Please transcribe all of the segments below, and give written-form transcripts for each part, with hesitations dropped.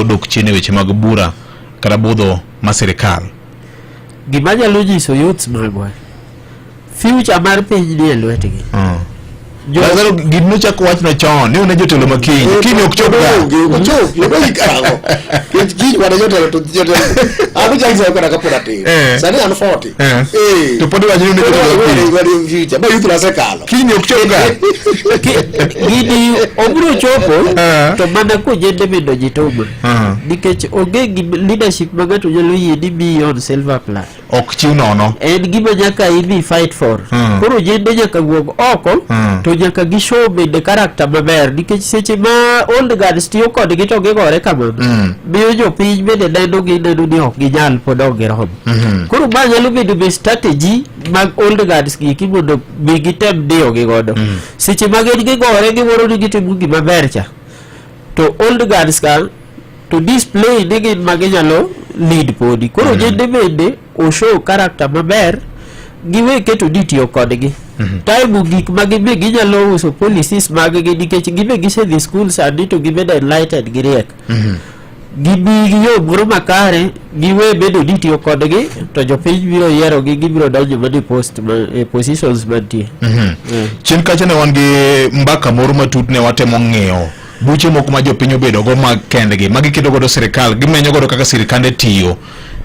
dok chien e weche mag bura kata budho ma sirikal? Gima nyalo nyiso youths magwa, future mar piny ni e lwetgi. Lazaro, gini nochako wachno chon ni une jotelo ma kiny kiny ok chop ga. Onge, ok ochop, ok karang'o? Nikech kiny wan e jotelo to jotelo. An uchak sayo kata kapod atin. Sani an 40. To pod iwacho ni une jotelo ma kiny. Wan e future. Ma youth nasekalo. Kiny ok chop ga. Gini obiro chopo to mana kojende bende ojituma. Nikech onge leadership ma ng'ato nyalo yie ni miyi on silver platter. Ok chiw nono. En gima nyaka idhi fight for. Koro ojende nyaka wuog oko to nyaka gi show bende character maber, nikech seche ma old guards tiyo kodgi to gigore kamano, miyo jopiny bende neno gi neno ni ok ginyal, pod ok giromo. Koro ma nyalo bedo be strategy mag old guards gi eki mondo mi gitem diyo gi godo. Seche ma gin gigore giwuoro ni gitimo gima ber cha, to old guards ka to display ni gin ma ginyalo lead podi. Koro ojende bende oshow character maber, giwe keto ni tiyo kodgi. Time gik ma gibe ginyalo uso policies mag gi, nikech gibe gisedhi school sani to gibedo enlightened gi riek. Gibi gi yo moro makare, giwe bedo ni tiyo kodgi, to jopiny biro yierogi, gibiro donjo mana e post ma, e positions mantie. Chien kacha ne wan gi mbaka moro matut, ne watemo ng'iyo buche moko ma jopiny obedo go mag kendgi ma giketo godo sirikal, gimenyo godo kaka sirikande tiyo.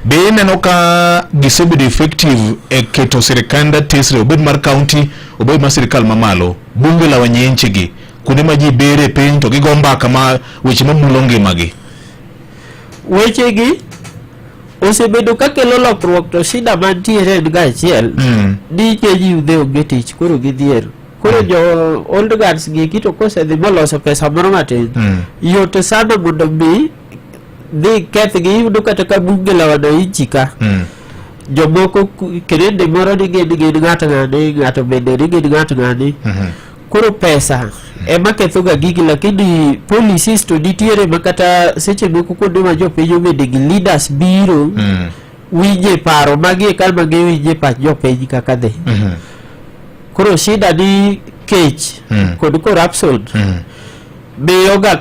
Be ineno ka gisebedo effective e keto sirikande tesre, obed mar county, obed mar sirikal mamalo, bunge la wananchi gi kuonde ma ji bere piny to gigo mbaka ma weche mamulo ngimagi? Wechegi osebedo ka kelo lokruok, to shida mantiere en ga achiel ni ng'eny yudhe onge tich, koro gidhier. Koro jo old guards gi eki to kosedhi moloso pesa moro matin, yot sana mondo mi dhi kethgi. Iyudo kata ka bunge la wananchi ka jomoko kirende moro ni gin ng'at ng'ani, ng'ato bende ni gin ng'at ng'ani. Koro pesa ema ketho ga gigi, lakini policies to nitiere ma kata seche moko kuonde ma jopiny obede gi leaders biro winje paro magi e kama giwinje pach jopiny kaka dhi. Koro shida ni kech kod corruption miyo ga.